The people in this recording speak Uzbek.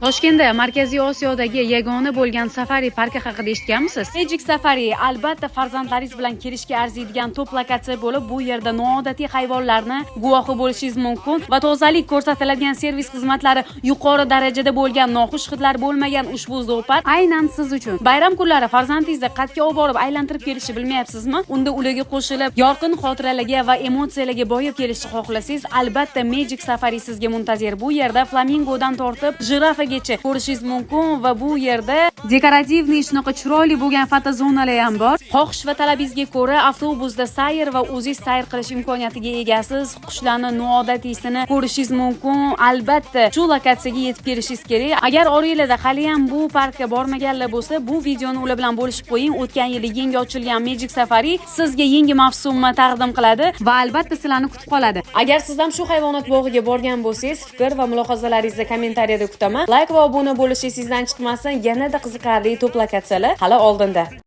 Toshkentda Markaziy Osiyodagi yagona bo'lgan safari parki haqida eshitganmisiz? Magic Safari albatta farzandlaringiz bilan kelishga arziydigan top lokatsiya bo'lib, bu yerda noodatiy hayvonlarni guvohi bo'lishingiz mumkin va tozalik ko'rsatiladigan, servis xizmatlari yuqori darajada bo'lgan, noxush hidlar bo'lmagan ushbu zoopark aynan siz uchun. Bayram kunlari farzandingizni qatga olib borib aylantirib kelishni bilmayapsizmi? Unda ularga qo'shilib, yorqin xotiralarga va emotsiyalarga boyib kelishni xohlasangiz, albatta Magic Safari sizga muntazir. Bu yerda flamingodan tortib jirafagacha ko'rishingiz mumkin va bu yerda декоративный, shunaqa chiroyli bo'lgan fotozonalar ham bor. Xohish va talabingizga ko'ra avtobusda sayr va o'zingiz sayr qilish imkoniyatiga egasiz. Qushlarni noodatiysini ko'rishingiz mumkin. Albatta shu lokatsiyaga yetib kelishingiz kerak. Agar oranglarda hali ham bu parkka bormaganlar bo'lsa, bu videoni ular bilan bo'lishib qo'ying. O'tgan yili yangi ochilgan Magic Safari sizga yangi mavsumni taqdim qiladi va albatta sizlarni kutib qoladi. Agar siz ham shu hayvonot bog'iga borgan bo'lsangiz, fikr va mulohazalaringizni kommentariyada kutaman. Layk va obuna bo'lish esingizdan chiqmasin. Yanada qiziqarli top lokatsiyalar hali oldinda.